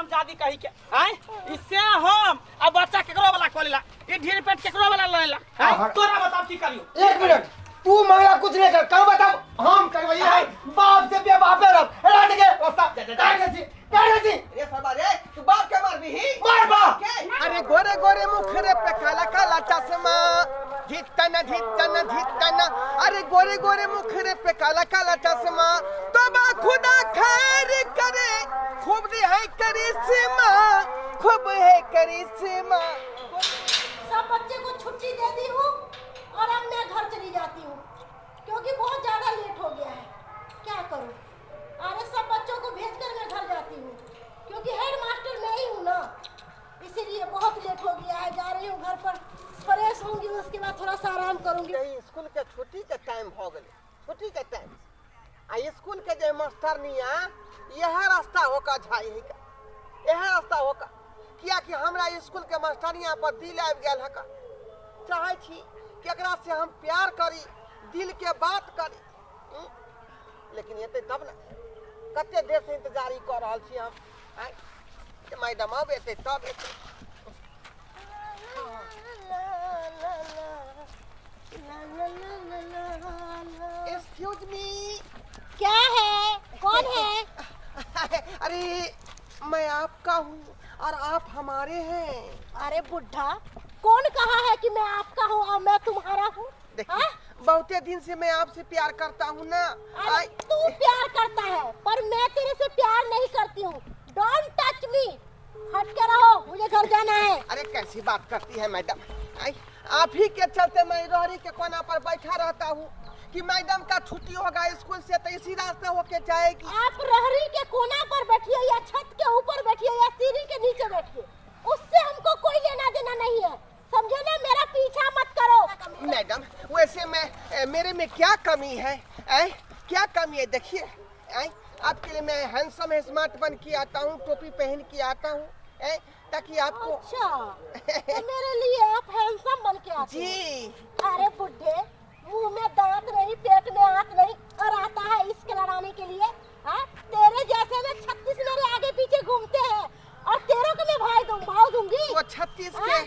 हरामजादी कही के आय इससे हम आ बच्चा केकरो वाला कोलेला ई ढीर पेट केकरो वाला लेला तोरा बताओ की करियो। एक मिनट तू मंगला कुछ नहीं कर कर बताओ हम करबई है बाप से बे बाप रे रात के रास्ता काट दे काट दे रे सरबा रे तू बाप के मारबी ही मार बाप। अरे गोरे गोरे मुखरे पे काला काला चश्मा धितन धितन धितन अरे गोरे गोरे मुखरे पे काला काला चश्मा तोबा खुदा खैर करे खूब दे है करिश्मा खूब है करिश्मा। सब बच्चे को छुट्टी दे दी हूँ और अब मैं घर चली जाती हूँ क्योंकि बहुत ज़्यादा लेट हो गया है। क्या करूँ, अरे सब बच्चों को भेजकर मैं घर जाती हूँ क्योंकि हेड मास्टर मैं ही हूँ ना, इसीलिए बहुत लेट हो गया है। जा रही हूँ घर पर, फ्रेश होंगी उसके बाद थोड़ा सा आराम करूँगी। स्कूल के छुट्टी के टाइम हो गए, छुट्टी के टाइम आ स्कूल के जो मास्टर निया यह रास्ता होका झाई है का यह रास्ता होका किया कि हमरा स्कूल के मास्टरिया पर दिल आबि गेल हका। चाहे छी कि एकरा से हम प्यार करी दिल के बात करी लेकिन एते तब ना कते देर से इंतजारी कर रहल छी हम। आय मैडम अब एते तब एते। एक्सक्यूज मी, क्या है, कौन है? अरे मैं आपका हूँ और आप हमारे हैं। अरे बुढ़ा, कौन कहा है कि मैं आपका हूँ और मैं तुम्हारा हूँ? बहुते दिन से मैं आपसे प्यार करता हूँ ना। अरे तू प्यार करता है पर मैं तेरे से प्यार नहीं करती हूँ। Don't touch me, हट के रहो, मुझे घर जाना है। अरे कैसी बात करती है मैडम, आप ही के चलते मैं रोहरी के कोना पर बैठा रहता हूँ कि मैडम का छुट्टी होगा स्कूल से तो इसी रास्ते होके जाएगी। आप रहरी के कोना पर बैठिए या छत के ऊपर बैठिए या सीढ़ी के नीचे बैठिए, उससे हमको कोई लेना देना नहीं है, समझे ना? मेरा पीछा मत करो। मैडम वैसे मैं मेरे में क्या कमी है? क्या कमी है? देखिए आपके लिए मैं हैंडसम स्मार्ट बन के आता हूँ, टोपी पहन के आता हूँ ताकि आपको। अच्छा तो मेरे लिए आप हैंडसम बन के आते जी। अरे बुढ़े, मुंह में दांत नहीं, पेट में हाथ नहीं और आता है इश्क लड़ाने के लिए। हाँ? तेरे जैसे में 36 मेरे आगे पीछे घूमते हैं और तेरे को मैं भाई दूं, भाव दूंगी। वो 36 के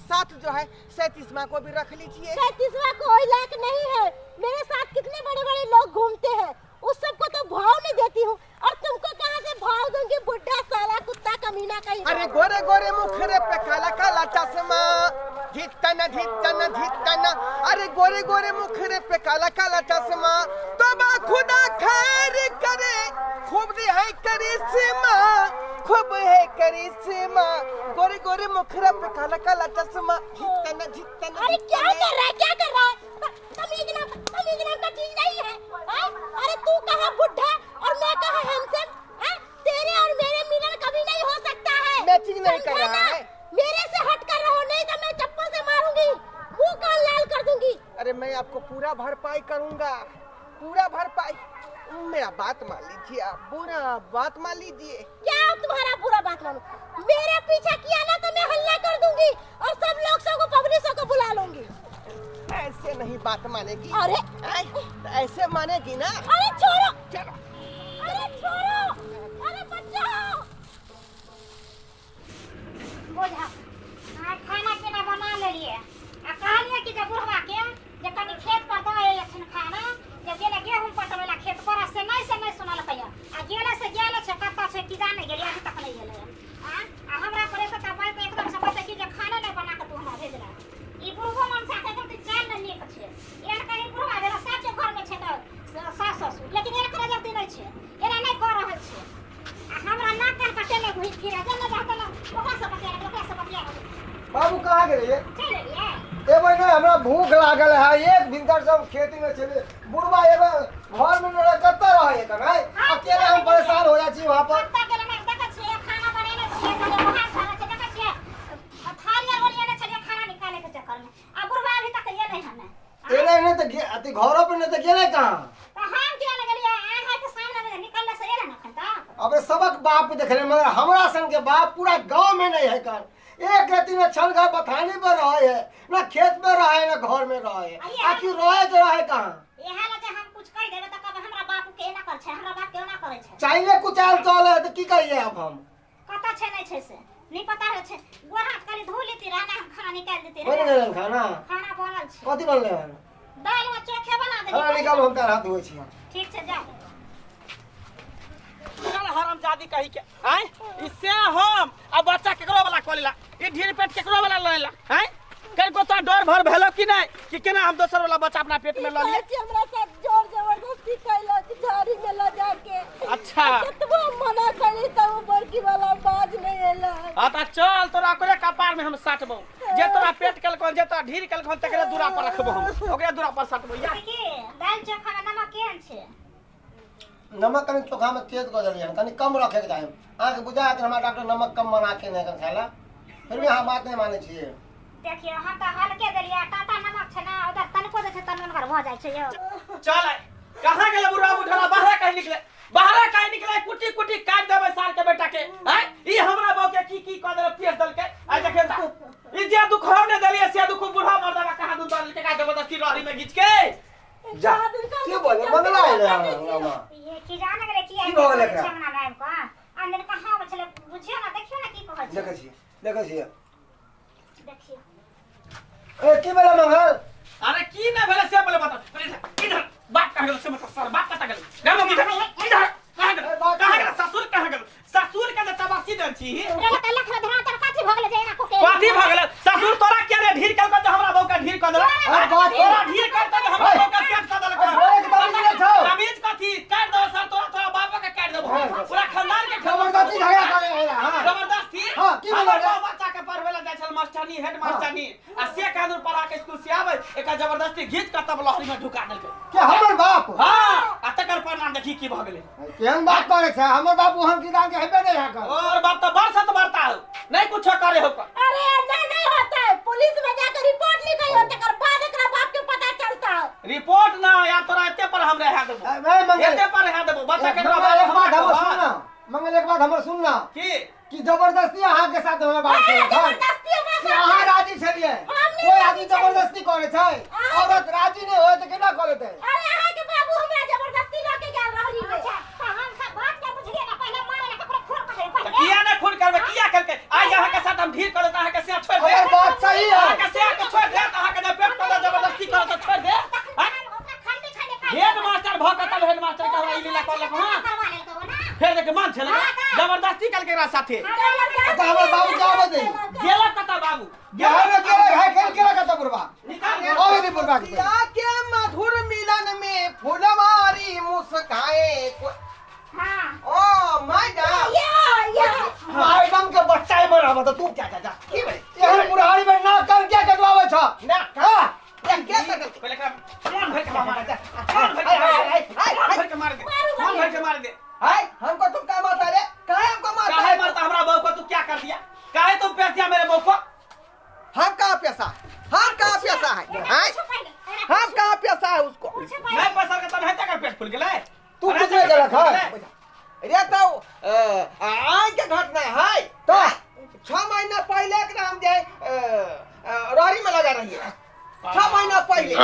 साथ जो है 37वां को भी रख लीजिए। 37वां कोई लायक नहीं है। मेरे साथ कितने बड़े बड़े लोग घूमते हैं, उस सबको तो भाव नहीं देती हूँ और तुमको कहाँ से भाव दूंगी? बुढ़ा साला कुत्ता कमीना कहीं। अरे गोरे गोरे मुखरे पे काला काला चश्मा धितन धितन धितन अरे गोरे गोरे मुखरे पे काला काला चश्मा तोबा खुदा खैर करे खूब है करिश्मा खूब है करिश्मा गोरे गोरे मुखरे पे काला काला चश्मा धितन धितन। अरे क्या कर रहा है, क्या कर रहा है? तमीज नाम का चीज नहीं है। अरे तू कहाँ बुढ़ा और मैं कहाँ हैंडसम? तेरे और मेरे मिलन कभी नहीं हो सकता है। मैचिंग नहीं कर रहा है। मेरे से हट कर रहो नहीं तो मैं चप्पल से मारूंगी, मुंह कान लाल कर दूंगी। अरे मैं आपको पूरा भरपाई करूंगा, पूरा भरपाई। मेरा बात मान लीजिए आप, बुरा बात मान लीजिए। क्या तुम्हारा बुरा बात मानूं? मेरे पीछा किया ना तो मैं हल्ला कर दूंगी और सब लोग सबको पब्लिक को बुला लूंगी। ऐसे नहीं बात मानेगी। अरे ऐसे मानेगी ना। अरे छोड़ो, चलो। अरे छोड़ो, अरे बचाओ। बोझा खाना पीना बना लेलिए आ कहलिए कि जब बुढ़वा के जे कनी खेत पर दे अखन खाना, जब गेले गेहूं पटवेला खेत पर से नहीं सुनलकै आ गेले से गेले छै कत्ता छै की जाने गेलिए अभी तक नहीं गेले। आ हमरा पर एतऽ बात एकदम से कहते कि जे खाना नहीं बना के तू हमरा भेजला। ई बुढ़बो मनसा के एकदम चाल न नीक छै। एहन कहीं बुढ़वा भेला सबके घर में छै तऽ सास ससुर, लेकिन एकर जल्दी नहीं छै, एना नहीं कऽ रहल छै। आ हमरा नाक कान कटेले घुरि फिरे जेने जाते न ओकरा से बतिया ओकरा से बतिया। बाबू कहाँ गेलिए? चलि एलियै। एबै नहि, हमरा भूख लागल है। एक भिनसर सब खेती में छलै बुढ़वा, एबै घर में नहि कतऽ रहै एखन? अकेले हम परेशान हो जाइ छी वहाँ पर। कतऽ गेलै नहि देखै छियै, खाना बनेने छियै, कहलियै बाहर खाना छै, देखै छियै थाली आर ओरियेने छलियै खाना निकाले के चक्कर में। आ बुढ़वा अभी तक एलै हन नहि। एलै नहि तऽ अथी घरो पर नहि तऽ गेलै कहाँ? तऽ हम किया नहि गेलियै? अहाँ के सामने में निकलले से एलै ने एखन तक। अबे सबक बाप देखले मगर हमरा सन के बाप पूरा गांव में नहीं है कर। एक रति न छल घर बथानी पर रहे है, न खेत में रहे न घर में रहे है। आखिर रहे तो रहे कहाँ? इहे लगे हम कुछ कह देबे त कब हमरा बाप के एना कर छै, हमरा बाप के ओना करे छै। चाहिले कुछ आयल चल है तो की कहिए अब हम? कत छै नै छै से नहीं पता रहे छै। गोर हाथ खाली धो लेती रह ना, हम खाना निकाल देते बन रहे। गेल खाना? खाना बनल छै। कथी बनलै हन? दाल में चोखे बना देली। खाना निकालू, हम तार हाथ धोइ छी। ठीक छै जाओ। चल हरामजादी कही के आय इससे हम आ बच्चा केकरो वाला कऽ लेला, ई ढीर पेट केकरो वाला लऽ लेला। आय कनिको तो डर भर भेलो कि नहीं कि केना हम दोसर वाला बच्चा अपना पेट में लऽ लियै? हमरा साथ जोर जबरदस्ती कैलक झाड़ी में ल जाके। अच्छा। कतबो मना करी तब बड़की वाला बाज नहीं एलक। हाँ त चल तोरा ओकरे कपार में हम साटबो, जे तोरा पेट केलको जे तोरा ढीर केलको तकरे दूरा पर रखबो हम, ओकरे दूरा पर साटबो। या की दाल चोखा में नमक केहन छै? नमक कनि चोखा में तेज कऽ देलियै हन, कनि कम रखे के चाही। अहाँके बुझा कि हमरा डॉक्टर नमक कम मना के नहि खाय ला, फिर भी अहाँ बात नहीं मानै छियै। देखियो हम त हल्के देलियै, टाटा नमक छै ना, उधर तनको दे छै तनन घर भ जाइ छै यौ। चल कहां गेल बुढ़ा बुढ़ा, बाहर कहीं निकले, बाहर कहीं निकले, कुटी कुटी काट देबै साल के बेटा के। हैं ई हमरा बहू के की की कह देल पेश दल के। आ देखे त ई जे दुख हम ने देलियै से दुख बुढ़ा मर्दवा कहां दूध दल के का जबरदस्ती रहरी में घीच के जा। की बोले मंगला आइले हमरा माँ? ये की जान गेलै की की भऽ गेलै एकरा? अंगना में आबि कऽ अंदर कहां आबै छलै बुझियो ना, देखियो ना की कहै छै। देखै छियै, देखै छियै। देखियो ए की भेलै मंगल? अरे की ना भेलै से बोले बता। इधर बात कहां गेल से मत सर, बात कता गेल? गाम इधर इधर कहां गेल, कहां गेल ससुर, कहां गेल ससुर के जे तबासी देल छी। रे त लख धरा तर कथी भ गेलै जे एना को के कथी भ गेलै? ससुर तोरा के रे ढीर केलको जे हमरा बहू के ढीर क देलक? अरे बात तोरा ढीर करतो जे हमरा बहू के पेट क देलक? बोले के तमीज नहि छौ। तमीज कथी? काट दो सर तोरा, तोरा बाप के काट देबो, पूरा खानदान के जबरदस्ती झगड़ा करे है। हां जबरदस्ती। हां की हमर बोले? बच्चा के पढ़वे ला जाइ छल मास्टरनी, हेड मास्टरनी, आ से कानून पढ़ा के स्कूल से आबै एका जबरदस्ती घीच के तब लहरी में ढुका देलकै। के हमर बाप? हां आ तकर परिणाम देखी की भ गेलै। केहन बात करे छै? हमर बाप ओहन किसान के हेबे नहीं है कर। और बाप त बरसत बरता हो नहीं कुछ करे हो। अरे नहीं नहीं होता है, पुलिस में जाकर रिपोर्ट लिखाई हो तकर बाद एकरा बाप के पता चलता है। रिपोर्ट ना यार तोरा एते पर हम रहा देबो, ए मंगल एते पर रहा देबो बच्चा के एक बात हमर सुन ना मंगल, एक बात हमर सुन ना की कि जबरदस्ती अहाँ के साथ हमरा बात छै। जबरदस्ती हमरा कि अहाँ राजी छलियै? कोई आदमी जबरदस्ती करे छै? औरत राजी नहीं होय त केना करे? अरे अहाँ के बाबू हमरा जबरदस्ती ल के गेल रहली। अच्छा त हम सब बात के बुझलियै ना, पहिले मारे ला ककरो खून करे पहिले। किया ना खून करबे? किया करके आज अहाँ के साथ हम ढीर करत अहाँ के से छोड़ दे। अगर बात सही है अहाँ के से के छोड़ दे, अहाँ के जे पेट कर जबरदस्ती करत त छोड़ दे। ओकरा खंडी खंडी काट हेड मास्टर भ के तब हेड मास्टर के हमरा ई लीला करलक। हां करवा लेलकै ओ ना, फेर देख मान छले जबरदस्ती करके एकरा साथे। अच्छा हमर बाबू क्या बजे गेलक कता बाबू? गेल गेल है गेल गेल कत बुढ़बा निकाल आवे दे बुढ़बा के। सिया के मधुर मिलन में फुलवारी मुस्काए। हां ओ मैडम, या मैडम के बच्चा ही मराबा त तू जा जा जा की भेलै? एहन बुढ़ारी में ना कर क्या कटवावे छ ना हां ये क्या करल? पहले एकरा मन भर के मार दे, मन भर के मन भर के मार दे, मन भर के मार दे। हाय हमको तुम का मारता रे? काहे हमको मारता? काहे मारता हमरा बहू को? तू क्या कर दिया? काहे तुम पैस दिया मेरे बहू को? हम कहाँ पैसा, हम कहाँ पैसा है? हाय हम कहाँ पैसा है उसको? नहीं पैसा के तब है तकर पेट फूल गेलै। तू कुछ नहीं गलत है रे तो आज के घटना है तो 6 महीना पहले के हम जे रहरी में लगा रही है। 6 महीना पहले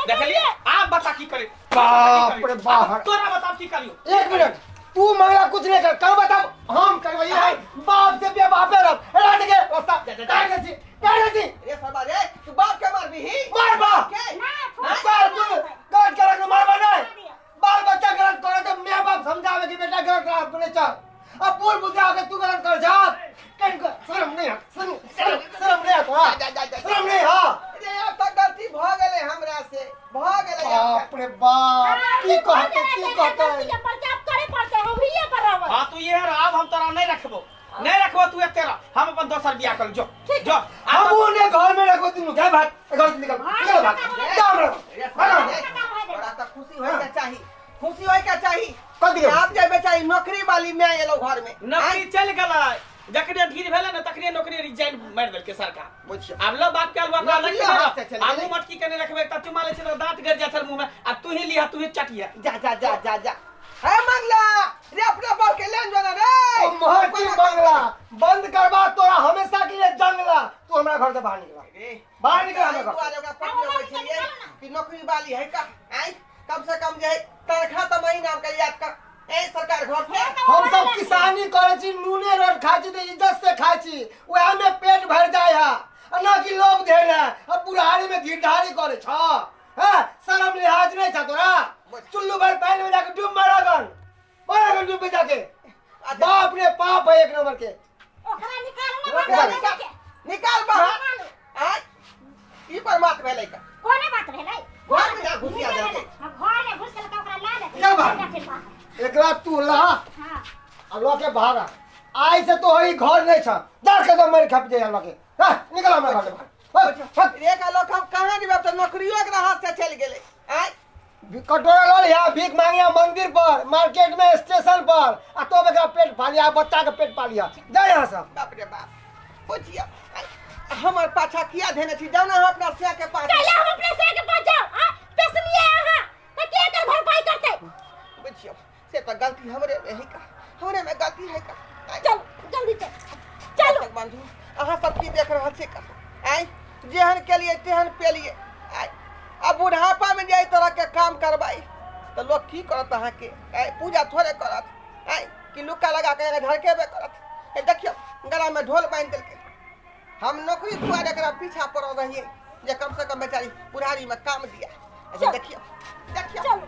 देखलिए। आप बता की करे? बाप रे बाप, तोरा बता की करियो? एक मिनट, तू मंगला कुछ नहीं कर, कर बता हम करवई है बाप से बे बाप रे रात के रास्ता काट दे छी, काट दे छी। रे सरबा रे तू बाप के मारबी ही? मार बाप के ना मार, तू गलत करे के मारबा नहीं। बाल बच्चा गलत करे तो मैं बाप समझावे कि बेटा गलत राह पे चल। अब बोल बुझा के तू गलत कर जा, कहीं शर्म नहीं है, शर्म शर्म नहीं है तोरा, शर्म नहीं। हां रे अब त गलती भ गेलै हमरा से, भ गेलै। बाप रे बाप, की कहते की कहते पर्चा करे पड़ते हम ही पर रहब। हां तू ये रह, अब हम तोरा नहीं रखबो, नहीं रखबो तू एते रह, हम अपन दोसर बियाह कर जो जो हम ओने घर में रखबो तू जा भाग घर से निकल, निकल भाग जा हमरा। तोरा त खुशी होय के चाही, खुशी होय के चाही। कथी आप जे बेचारी नौकरी वाली में एलो घर में, नौकरी चल गेलै जखने ढीर भेलै ने तखने नौकरी रिजाइन मारि देलकै सरकार। आब लो बाप के अलवा आलू मटकी के नहीं रखबै त चुमा लै छै त दांत गड़ जाइ छै मुंह में। आ तू ही लिहा, तू ही चटिया। जा जा जा जा जा हे मंगला रे अपना बाप के लेन जाना रे। ओ महती बंगला बंद करबा तोरा हमेशा के लिए जंगला। तू हमरा घर से बाहर निकल, बाहर निकल हमरा घर से। ओकरा पटने होय छलियै कि नौकरी वाली है का? आइ कम से कम जे तनख्वाह त महीना के याद कर ए सरकार घर से। हम सब किसानी करे छी, नूने खाइ छी तऽ इज्जत से खाइ छी, वएह में पेट भरि जाय है, आ ना कि लोभ धेल है आ बुढ़ारी में घिरधारी करे छ। हैं, शरम लिहाज नहीं छ तोरा? चुल्लू भर पानी में जाके डूब मारागन, मारागन डूब जाके। बाप रे पाप है एक नंबर के। ओकरा निकालू ना बाहर। निकाल निकाल बाहर। आय ई पर बात भेलै का? कोने बात भेलै? घर में जा घुसिया देलकै। हां, घर में घुस के ओकरा ला ले। चल बाहर। एकरा तू ला। हां, आ लो के बाहर आ। आइ से तो हई घर नहीं छ, डर के तो मर खप जाय लके। हां, निकल हमरा घर से बाहर। हट। रे का लोग हम कहाँ जेबै? तऽ नौकरियो एकरा हाथ से चलि गेलै। आय कटोरा लऽ लिहा, भीख मांगिया मंदिर पर, मार्केट में, स्टेशन पर, आ तो एकरा पेट पालिया, बच्चा के पेट पालिया। जा यहाँ से। बाप रे बाप, बुझियौ हमर पाछा किया धेने छी? जाउ ने अहाँ अपना सिया के पास। पहले हम अपने से के पास जाओ। हां, पेसलिए अहाँ त के एकर भरपाई करतै? बुझियौ से तऽ गलती हमरे में है का, हमरे में गलती है का। चल जल्दी चल, चलो। दर्शक बंधु, अहाँ सब की देख रहल छी का? आय जेहन केलिए तेहन पेलिए। आय अब बुढ़ापा में जे एहि तरह के काम करबै तऽ लोक की करत अहाँके? आय पूजा थोड़े करत? आय कि लुक्का लगा के झड़केबे करत? ए देखियौ गला में ढोल बान्हि देलकै। हम नौकरी दुआरे एकरा पीछा पड़ल रहियै जे कम से कम बेचारी बुढ़ारी में काम दिया। अच्छा देखियौ देखियौ। चलो।